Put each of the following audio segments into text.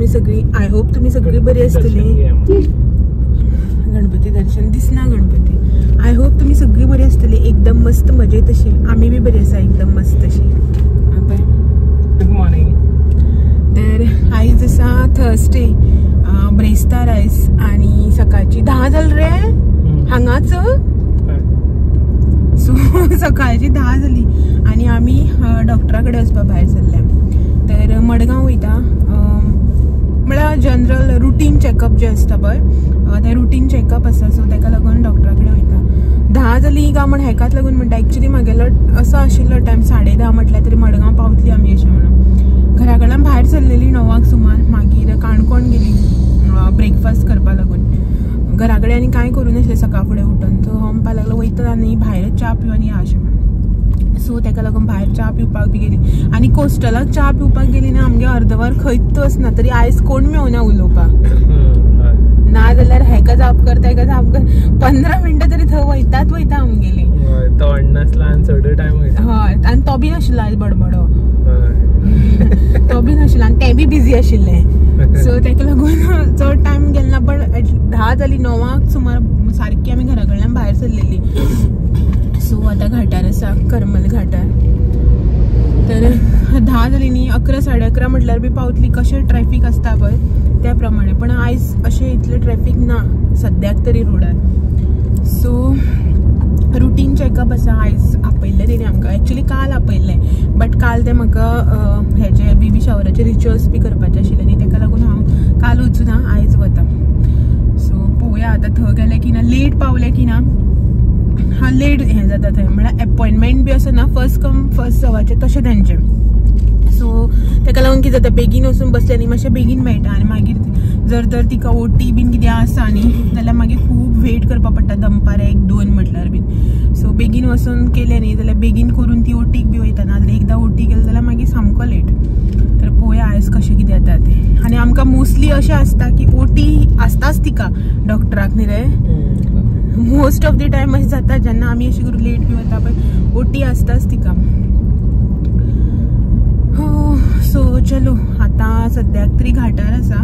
तुमी सगळी? I hope तुमी सगळी बरी आसतली. गणपती दर्शन दिसना गणपती. I hope तुमी सगळी बरी आसतली, एकदम मस्त मजेत अशी. आमी बी बरी आसा, एकदम मस्त अशी. Good morning. तर आयज आसा थर्सडे, ब्रेस्तार आयज आनी सकाळची 10 जाली रे हांगाच. सो सकाळची 10 जाली आनी आमी डॉक्टरा कडेन वचपा भायर सरले. तर मडगांव वयता, म्हळ्यार जनरल रुटीन चॅकअप जे आसता पळय तें रुटीन चॅकअप आसा. सो ताका लागून डॉक्टरा कडेन वयता. 10 जाली काय म्हण हेकाच लागून म्हणटा. एक्चुली म्हागेलो असो आशिल्लो टायम 10:30 म्हटल्यार तरी मडगांव पावतली आमी अशें म्हणून. घरा कडल्यान भायर सरलेली 9 सुमार, मागीर काणकोण गेली ब्रेकफास्ट करपा लागून. घरा कडेन आनी कांय करूं नासलें सकाळ फुडें उठून. सो हांव म्हणपाक लागलो वयता आनी भायर च्या पिवन या अशें म्हणून. सो ताका लागून भायर च्या पिवपाक बी गेली आनी कोस्टलाक च्या पिवपाक गेली ना आमगे अर्दवर खंयच वचना. तरी आयज कोण मेळना उलोवपाक, ना जाल्यार हेका जाप कर तेका जाप कर, 15 मिनटां तरी थंय वयतात वयता आमगेली. हय, आनी तो बी नाशिल्लो आयज बडबडो, तो बी नाशिल्लो आनी तें बी बिजी आशिल्लें. सो ताका लागून चड टायम गेलो ना. पण 10 जाली, 9 सुमार सारकी आमी घरा कडल्यान भायर सरलेली. सो आतां घाटार आसा, करमल घाटार. तर 10 जाली न्ही, 11 साडे 11 म्हटल्यार बी पावतली. कशें ट्रॅफीक आसता पळय त्या प्रमाणे. पण आयज अशें इतलें ट्रॅफीक ना सद्याक तरी रोडार. सो रुटीन चॅकअप आसा आयज. आपयल्लें तेणी आमकां, एक्चुली काल आपयल्लें, बट काल तें म्हाका हेजे बेबी शावराचे रिच्युअल्स बी करपाचे आशिल्ले न्ही, ताका लागून हांव काल वचूना, आयज वता. सो पळोवया आतां थंय गेलें की ना, लेट पावलें की ना. हा लेट हें जाता थंय, म्हळ्यार एपॉयंटमेंट बी असो ना, फर्स्ट कम फर्स्ट सर्वाचें तशें तेंचें. सो ताका लागून कितें जाता, बेगीन वचून बसलें न्ही मातशें बेगीन मेळटा. आनी मागीर जर तर तिका ओटी बीन कितें आसा न्ही जाल्यार मागीर खूब वेट करपा पडटा, दनपार 1 2 म्हटल्यार बीन. सो बेगीन वचून केलें न्ही जाल्यार बेगीन करून ती ओटीक बी वयता, ना जाल्यार एकदां ओटी गेली जाल्यार मागीर सामको लेट. तर पळोवया आयज कशें कितें जाता तें. आनी आमकां मोस्टली अशें आसता की ओटी आसताच तिका डॉक्टराक न्ही रे, मोस्ट ऑफ the time अशें जाता जेन्ना आमी अशें करून लेट बी वता पळय, ओटी आसताच तिका. सो चलो आतां सद्याक तरी घाटार आसा.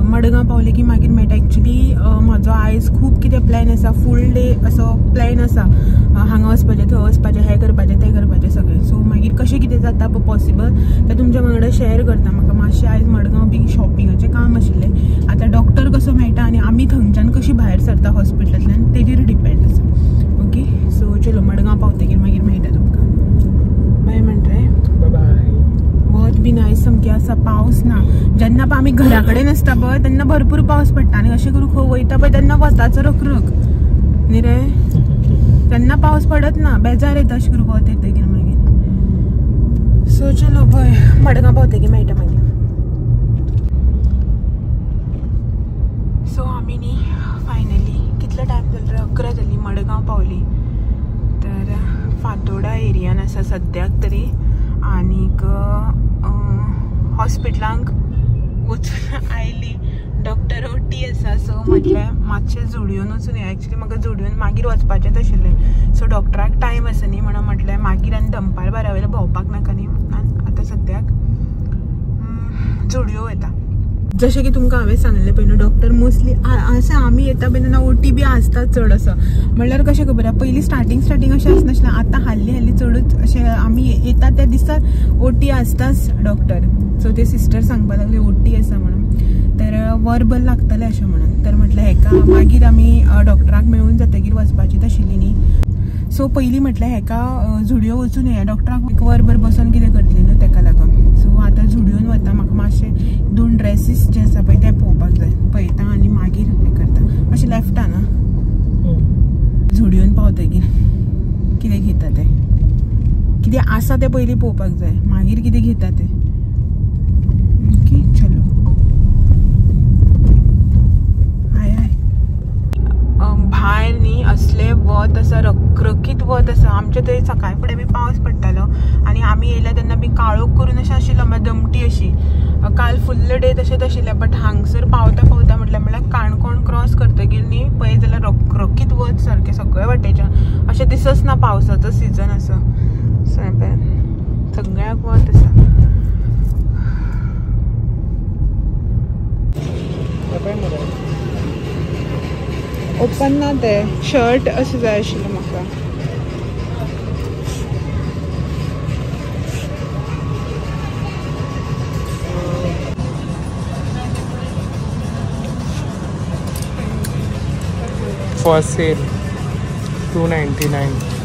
मडगांव पावले की मागीर मेळटा. एक्चुली म्हाजो आयज खूब कितें प्लॅन आसा, फूल डे असो प्लॅन आसा, हांगा वचपाचें थंय वचपाचें, हें करपाचें तें करपाचें सगळें. सो मागीर कशें कितें जाता पळय पॉसिबल तें तुमच्या वांगडा शेअर करता. म्हाका मातशें आयज मडगांव बी शॉपिंगाचें काम आशिल्लें. आतां डॉक्टर कसो मेळटा आनी आमी थंयच्यान कशी भायर सरता हॉस्पिटलांतल्यान तेजेर डिपेंड आसा. ओके, सो चलो मडगांव पावतकीर मागीर मेळटा तुमकां. बाय म्हणटा रे. बाय. वत बीन आयज सामकें आसा, पावस ना. जेन्ना पळय आमी घरा कडेन आसता पळय तेन्ना भरपूर पावस पडटा, आनी अशें करून खंय वयता पळय तेन्ना वताचो रखरख न्ही रे, तेन्ना पावस पडत ना, बेजार येता अशें करून वत येतकीर मागीर. सो चलो पळय मडगांव पावतकीर मेळटा मागीर. सो आमी न्ही फायनली कितलो टायम जालो रे, 11 जाली, मडगांव पावली. तर फातोडा एरियान आसा सद्याक तरी. आनीक हॉस्पिटलांक वचून आयली, डॉक्टर ओटी आसा. सो म्हटलें मातशें झुडियोन वचून या. एक्चुली म्हाका झुडियोन मागीर वचपाचेंच आशिल्लें. सो डॉक्टराक टायम आसा न्ही म्हणून म्हटलें मागीर आनी दनपार 12 वयल्यान भोंवपाक नाका न्ही, आतां सद्याक झुडियो वयता. जशें की तुमकां हांवें सांगलें पळय न्हू, डॉक्टर मोस्टली अशें आमी येता पळय तेन्ना ओटी बी आसता चड असो. म्हणल्यार कशें खबर आसा, पयलीं स्टार्टींग स्टार्टींग अशें आसनासलें, आतां हाल्ली हाल्ली चडूच अशें आमी येता त्या दिसा ओटी आसताच डॉक्टर. सो ते सिस्टर सांगपाक लागली ओटी आसा म्हणून, तर वरभर लागतलें अशें म्हणून. तर म्हटलें हेका मागीर आमी डॉक्टराक मेळून जातकीर वचपाचीच आशिल्ली न्ही. सो पयलीं म्हटलें हेका झुडियो वचून येया, डॉक्टराक एक वरभर बसून कितें करतलें न्हू तेका लागून. सो आतां झुडियोन वता, म्हाका मातशें 2 ड्रेसीस जे आसा पळय ते पळोवपाक जाय, पळयता आनी मागीर हें करता. मातशें लेफ्टा ना झुडियोन पावतकीर कितें घेता तें, कितें आसा तें पयलीं पळोवपाक जाय, मागीर कितें घेता तें. ओके चलो. हाय हाय. भायर न्ही असलें वत आसा, रखरखीत वत आसा. आमचे थंय सकाळ फुडें बी पावस पडटालो आनी आमी येयल्या तेन्ना बी काळोख करून अशें आशिल्लो, म्हळ्यार दमटी अशी. काल फुल्ल डे तशेंच आशिल्लें, बट हांगसर पावता पावता म्हटल्यार म्हळ्यार काणकोण क्रॉस करतकीर न्ही पळय जाल्यार रखरखीत वत सारकें सगळे वाटेच्यान, अशें दिसच ना पावसाचो सिजन आसा. सगळ्याक वत आसा. ओपन ना ते शर्ट अशें जाय आशिल्लें म्हाका. For sale 299.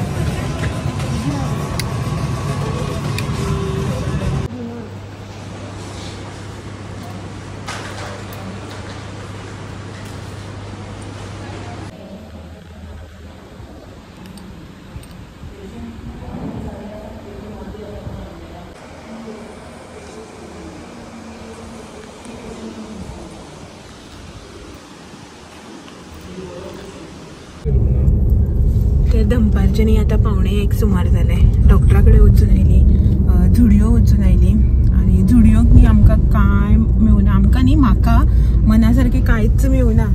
तर दनपारचे न्ही आतां 12:45 सुमार जालें. डॉक्टरा कडेन वचून आयली, झुडियो वचून आयली आनी झुडियोक न्ही आमकां कांय मेळुना. आमकां न्ही, म्हाका मना सारकें कांयच मेळुना.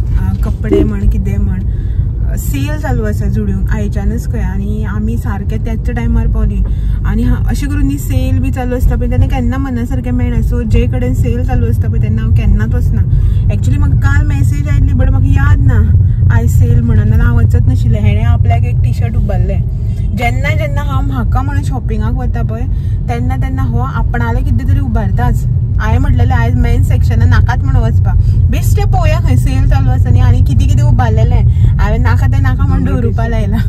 कपडे म्हण कितें म्हण सेल चालू आसा झुडियोक आयच्यानच खंय, आनी आमी सारकें त्याच टायमार पावली. आनी अशें करून न्ही सेल बी चालू आसता पळय तेन्ना केन्ना मना सारकें मेळना. सो जे कडेन सेल चालू आसता पळय तेन्ना हांव केन्नाच वचना. एक्चुली म्हाका काल मॅसेज आयली बट म्हाका याद ना आयज सेल म्हणून, नाल्यार हांव वचत नाशिल्लें. हेणें आपल्याक एक टी शर्ट उबारलें. जेन्ना जेन्ना हांव म्हाका म्हणून शॉपिंगाक वता पळय तेन्ना तेन्ना हो आपणालें कितें तरी उबारताच. हांवें म्हटलेलें आयज मेन सेक्शनान नाकात म्हणून वचपा, बेश्टें पळोवया खंय सेल चालू आसा न्ही. आनी कितें कितें उबारलेलें हांवें, नाका तें नाका म्हण दवरुपा लायलां.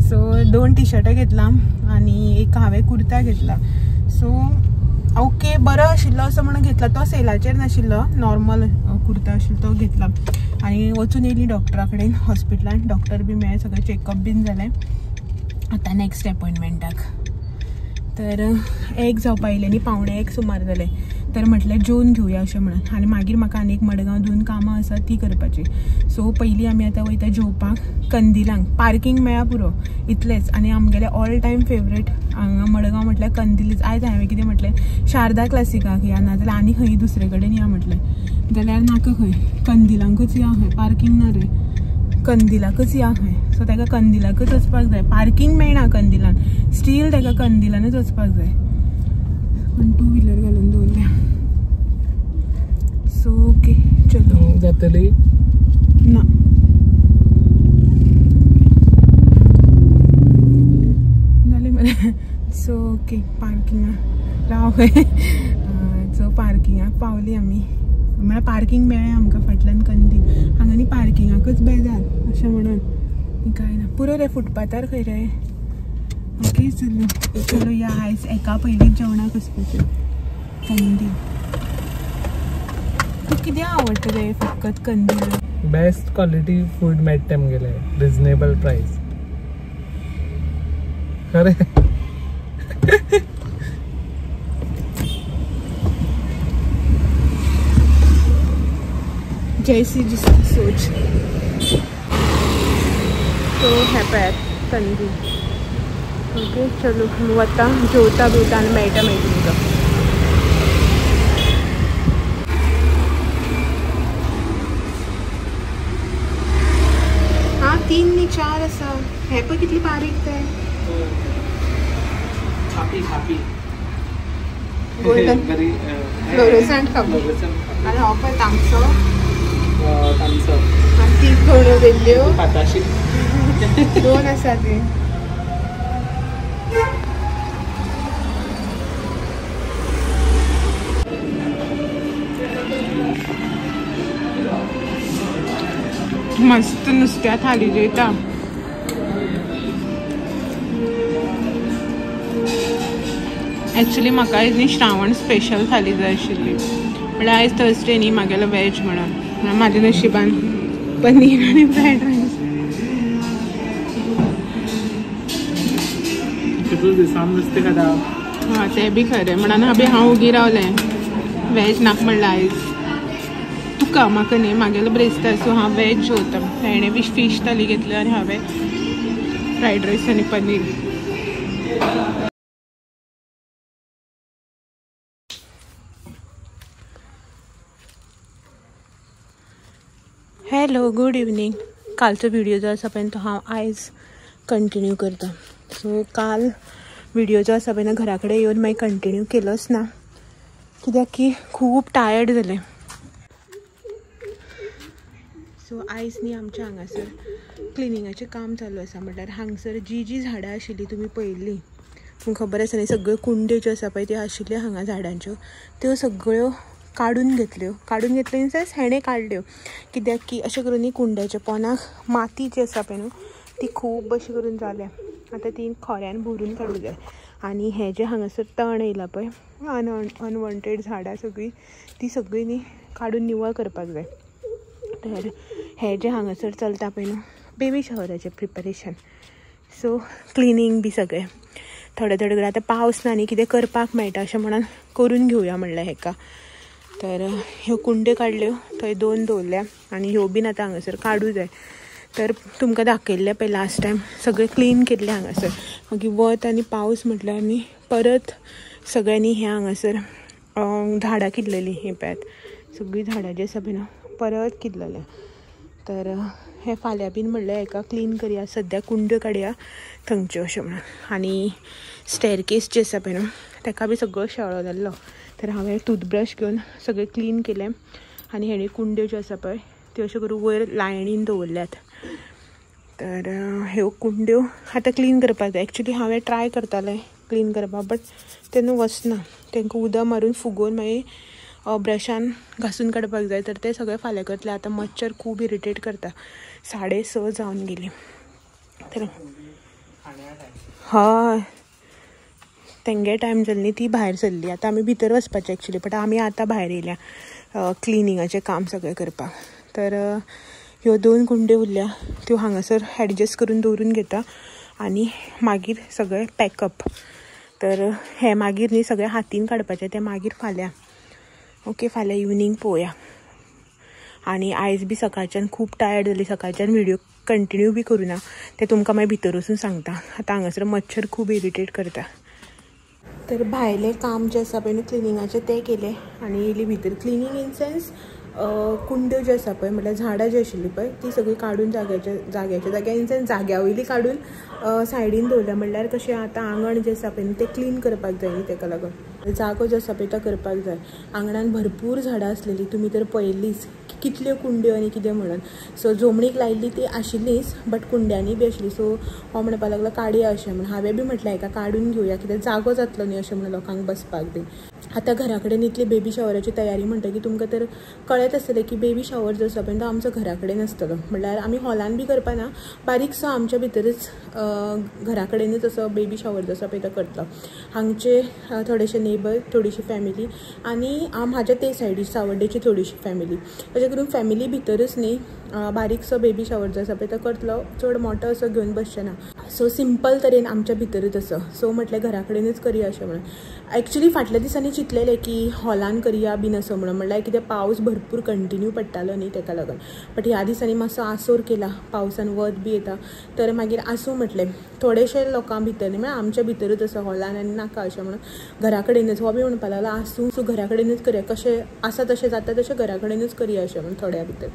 सो 2 टी शर्टां घेतला आनी एक हांवें कुर्ता घेतला. सो ओके बरो आशिल्लो असो म्हणून घेतला. तो सेलाचेर नाशिल्लो, नॉर्मल कुर्ता आशिल्लो तो घेतला. आनी वचून येयली डॉक्टरा कडेन हॉस्पिटलान. डॉक्टर बी मेळ्ळे, सगळें चॅकअप बीन जालें. आतां नॅक्स्ट एपॉयंटमेंटाक. तर 1 जावपा आयलें न्ही, 12:45 सुमार जालें. तर म्हटलें जेवन घेवया अशें म्हणून. आनी मागीर म्हाका आनी एक मडगांव 2 कामां आसा ती करपाची. सो पयलीं आमी आतां वयता जेवपाक कंदिलांक. पार्किंग मेळ्ळा पुरो इतलेंच. आनी आमगेलें ऑल टायम फेवरेट हांगा मडगांव म्हटल्यार कंदीलच. आयज हांवें कितें म्हटलें, शारदा क्लासिकाक या नाजाल्यार आनी खंय दुसरे कडेन या म्हटलें, जाल्यार नाका खंय, कंदिलांकूच या खंय, पार्किंग ना रे, कंदिलाकच या खंय. सो ताका कंदिलाकच वचपाक जाय, पार्किंग मेळना कंदिलान, स्टील ताका कंदिलानच वचपाक जाय. पण टू व्हिलर घालून दवरल्या. सो ओके चलो जातली ना. जालें मरे. सो ओके पार्किंगा राव खंय. सो पार्किंगाक पावली आमी, म्हळ्यार पार्किंग मेळ्ळें आमकां फाटल्यान कंदील. हांगा न्ही पार्किंगाकच बेजार अशें म्हणून कांय ना. पुरो रे फुटपाथार खंय रे. ओके चलो चलो या आयज एका पयलींच जेवणाक वचपाचें कंदील. तुका कितें आवडटा रे फकत कंदील? बेस्ट क्वालिटी फूड मेळटा आमगेलें, रिजनेबल प्रायस. खरें जैसी जिसकी सोच. तो है पैर कंदील. ओके चलो वता जेवता बिवता आनी मेळटा मागीर तुमकां. हां 3 न्ही 4 आसा. हे पळय कितली बारीक ते. खापी खापी गोल्डन फ्लोरोसंट खापी. आनी हो पळय तामसो तामसो. आनी ती घोण्यो वेल्ल्यो पाताशी 2 आसा ती. मस्त नुस्त्या थाली जेवता. एक्चुली म्हाका आयज न्ही श्रावण स्पेशल थाली जाय आशिल्ली, म्हळ्यार आयज थर्सडे न्ही, म्हागेलो वेज म्हणून. म्हाज्या नशिबान पनीर आनी फ्रायड रायस. कितले दिसान नुस्तें खाता. हां तें बी खरें म्हणून हांव हांव ओगी रावलें, वेज नाका म्हणलें आयज. तुका म्हाका न्ही, म्हागेलो ब्रेस्तार, सो हांव वेज जेवता. हेणें बी फीश थाली घेतली आनी हांवें फ्रायड रायस आनी पनीर. Hello good evening. कालचो व्हिडिओ जो आसा पळय तो हांव आयज कंटिन्यू करता. सो काल व्हिडिओ जो आसा पळय घरा कडेन येवन मागीर कंटिन्यू केलोच ना, कित्याक की खूब टायर्ड जालें. सो सो आयज न्ही आमच्या हांगासर क्लिनिंगाचें काम चालू आसा. म्हटल्यार हांगसर जी जी झाडां आशिल्लीं तुमी पळयल्लीं, तुमकां खबर आसा न्ही, सगळ्यो कुंड्यो ज्यो आसा पळय त्यो आशिल्ल्यो हांगा झाडांच्यो, त्यो सगळ्यो काडून घेतल्यो. काडून घेतल्यो इन सेन्स हेणें काडल्यो, कित्याक की अशें करून न्ही कुंड्याच्या पोनाक माती जी आसा पळय न्हू ती खूब अशी करून जाल्या. आतां ती खोऱ्यान भरून काडूंक जाय. आनी हें जें हांगासर तण येयलां पळय, अनवॉन्टेड झाडां सगळीं, ती सगळीं न्ही काडून निवळ करपाक जाय. तर हें जें हांगासर चलता पळय न्हू बेबी शॉवराचें प्रिपरेशन. सो क्लिनींग बी सगळें थोडे थोडे करून आतां पावस ना न्ही, कितें करपाक मेळटा अशें म्हणून करून घेवया म्हणलें हेका. तर ह्यो कुंड्यो काडल्यो, थंय दोन दवरल्या आनी ह्यो बीन आतां हांगासर काडूं जाय. तर तुमकां दाखयल्लें पळय लास्ट टायम सगळें क्लीन केल्लें हांगासर. मागीर वत आनी पावस म्हटल्यार न्ही परत सगळ्यांनी हें हांगासर झाडां किल्लयलीं. हें पळयात सगळीं झाडां जीं आसा पळय न्हू परत किल्लल्या. तर हें फाल्यां बीन म्हणलें हेका क्लीन करया, सद्या कुंड्यो काडया थंयच्यो अशें म्हणून. आनी स्टेरकेस जी आसा पळय न्हू तेका बी सगळो शेळो जाल्लो, तर हांवें टूथब्रश घेवन सगळें क्लीन केलें. आनी हेणी कुंड्यो ज्यो आसा पळय त्यो अश्यो करून वयर लायनीन दवरल्यात. तर ह्यो कुंड्यो आतां क्लीन करपाक जाय. एक्चुली हांवें ट्राय करतालें क्लीन करपाक, बट तें न्हू वचना. तांकां उदक मारून फुगोवन मागीर ब्रशान घासून काडपाक जाय. तर ते सगळें फाल्यां करतलें. आतां मच्छर खूब इरिटेट करता. 6:30 जावन गेली. तर हय तेंगे टायम जाली न्ही, ती भायर सरली. आतां आमी भितर वचपाचें एक्चुली, बट आमी आतां भायर येयल्या क्लिनिंगाचें काम सगळें करपाक. तर ह्यो दोन कुंड्यो उरल्या त्यो हांगासर एडजस्ट करून दवरून घेता आनी मागीर सगळें पॅकअप. तर हें मागीर न्ही सगळें हातीन काडपाचें, तें मागीर फाल्यां. ओके, फाल्यां इवनींग पळोवया. आनी आयज बी सकाळच्यान खूब टायर्ड जाली, सकाळच्यान व्हिडियो कंटिन्यू बी करूं ना, तें तुमकां मागीर भितर वचून सांगता. आतां हांगासर मच्छर खूब इरिटेट करता. तर भायलें काम जें आसा पळय न्हू क्लिनिंगाचें तें केलें आनी येयली भितर. क्लिनींग इन सेन्स कुंड्यो ज्यो आसा पळय, म्हटल्यार झाडां जी आशिल्लीं पळय ती सगळीं काडून जाग्याच्या जाग्यार इन सेन्स जाग्या वयली काडून सायडीन दवरल्या. म्हणल्यार कशें आतां आंगण जें आसा पळय न्हू तें क्लीन करपाक जाय न्ही, तेका लागून जागो जो आसा पळय तो करपाक जाय. आंगणान भरपूर झाडां आसलेलीं, तुमी तर पळयल्लीच की कितल्यो कुंड्यो आनी कितें म्हणून. सो जोमणीक लायिल्ली ती आशिल्लीच, बट कुंड्यांनी बी आशिल्ली. सो हो म्हणपाक लागलो काडया अशें म्हणून. हांवें बी म्हटलें हेका काडून घेवया, कित्याक जागो जातलो न्ही अशें म्हणून लोकांक बसपाक बी. आतां घरा कडेन इतली बेबी शॉवराची तयारी म्हणटकीर तुमकां तर कळत आसतलें की बेबी शॉवर जो आसा पळय तो आमचो घरा कडेन आसतलो. म्हणल्यार आमी हॉलान बी करपाना, बारीकसो आमच्या भितरच घरा कडेनच असो बेबी शॉवर जो आसा पळय तो करतलो. हांगचे थोडेशे नेबर, थोडीशी फॅमिली आनी म्हाज्या ते सायडी सावड्डेची थोडीशी फॅमिली, अशें करून फॅमिली भितरच न्ही बारीकसो बेबी शॉवर जो आसा पळय तो करतलो. चड मोठो असो घेवन बसचें ना. सो सिंपल तरेन आमच्या भितरच असो. सो म्हटलें घरा कडेनच करया अशें म्हणून. एक्चुली फाटल्या दिसांनी चिंतलेलें की हॉलान करया बीन असो म्हणून, म्हणल्यार कितें पावस भरपूर कंटिन्यू पडटालो न्ही तेका लागून. बट ह्या दिसांनी मातसो आसोर केला, पावसान वत बी येता, तर मागीर आसूं म्हटलें. थोडेशे लोकां भितर न्ही, म्हळ्यार आमच्या भितरूच असो हॉलान आनी नाका अशें म्हणून घरा कडेनच. हो बी म्हणपाक लागलो आसूं, सो घरा कडेनच करया, कशें आसा तशें जाता तशें घरा कडेनच करया अशें म्हणून थोड्या भितर.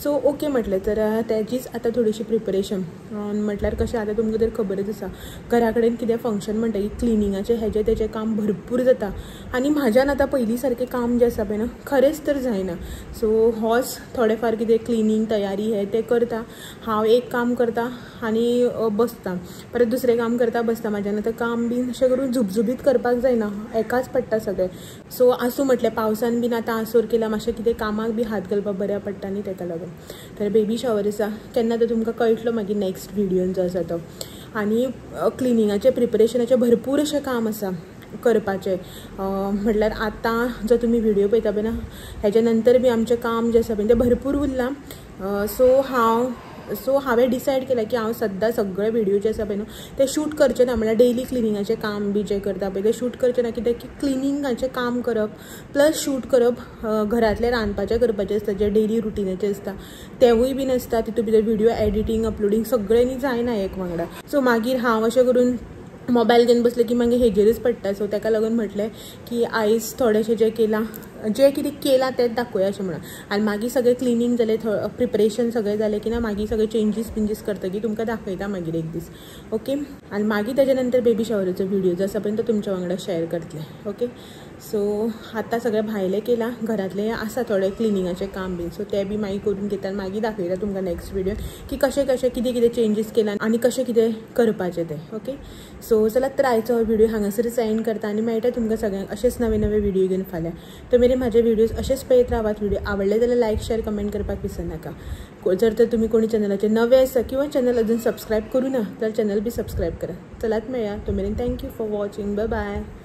सो ओके म्हटलें. तर तेजीच आतां थोडीशी प्रिपरेशन. म्हटल्यार कशें आतां तुमकां तर खबरच आसा घरा कडेन कितें फंक्शन म्हणटकीर क्लिनिंगाचें हेजें तेजें काम भरपूर जाता. आनी म्हाज्यान आतां पयलीं सारकें काम जें आसा पळय न्हू खरेंच तर जायना. सो होच थोडे फार कितें क्लिनींग तयारी हें तें करता. हांव एक काम करता आनी बसता, परत दुसरें काम करता बसता. म्हाज्यान आतां काम बीन अशें करून झुबझुबीत करपाक जायना, एकाच पडटा सगळें. सो आसूं म्हटलें, पावसान बीन आतां आसोर केला, मातशें कितें कामाक बी हात घालपाक बऱ्या पडटा न्ही तेका लागून. तर बेबी शॉवर आसा केन्ना तर तुमकां कळटलो मागीर नेक्स्ट व्हिडियोन जो आसा तो. आनी क्लिनिंगाचें प्रिपरेशनाचें भरपूर अशें काम आसा करपाचें. म्हटल्यार आतां जो तुमी व्हिडियो पळयता पळय ना हेच्या नंतर बी आमचें काम जें आसा पळय तें भरपूर उरलां. सो हांवें डिसायड केलां की हांव सद्दां सगळे व्हिडियो जे आसा पळय न्हू ते शूट करचें ना. म्हणल्यार डेली क्लिनिंगाचें काम बी जें करता पळय तें शूट करचें ना, कित्याक की क्लिनिंगाचें काम करप प्लस शूट करप, घरांतलें रांदपाचें करपाचें आसता जें डेली रुटिनाचें आसता तेवूय बीन आसता, तितून भितर व्हिडियो एडिटींग अपलोडींग सगळें न्ही जायना एक वांगडा. सो मागीर हांव अशें करून मोबायल घेवन बसलें की मागीर हेजेरच पडटा. सो तेका लागून म्हटलें की आयज थोडेशें जें केलां जें कितें केलां तेंच दाखोवया अशें म्हणून. आनी मागीर सगळें क्लिनींग जालें, प्रिपरेशन सगळें जालें की ना मागीर सगळें चेंजीस बिंजीस करतकीर तुमकां दाखयता मागीर एक दीस. ओके, आनी मागीर तेज्या नंतर बेबी शॉवराचो व्हिडियो जो आसा पळय तो तुमच्या वांगडा शेअर करतलें. ओके, सो आतां सगळें भायलें केलां, घरांतलें आसा थोडें क्लिनिंगाचें काम बीन, सो तें बी मागीर करून घेता आनी मागीर दाखयता तुमकां नेक्स्ट व्हिडियो की कशें कशें कितें कितें चेंजीस केला आनी कशें कितें करपाचें तें. ओके, सो चलात तर आयचो हो व्हिडियो हांगासरच एंड करता आनी मेळटा तुमकां सगळ्यांक अशेंच नवे नवे व्हिडियो घेवन फाल्यां. तो मेरेन म्हाजे व्हिडियोज अशेंच पळयत रावात. व्हिडियो आवडले जाल्यार लायक शेअर कमेंट करपाक विसरनाका. जर तर तुमी कोणी चॅनलाचेर नवे आसा किंवा चॅनल अजून सबस्क्रायब करूं ना तर चॅनल बी सबस्क्रायब करा. चलात मेळया, तो मेरेन thank you for watching, bye bye.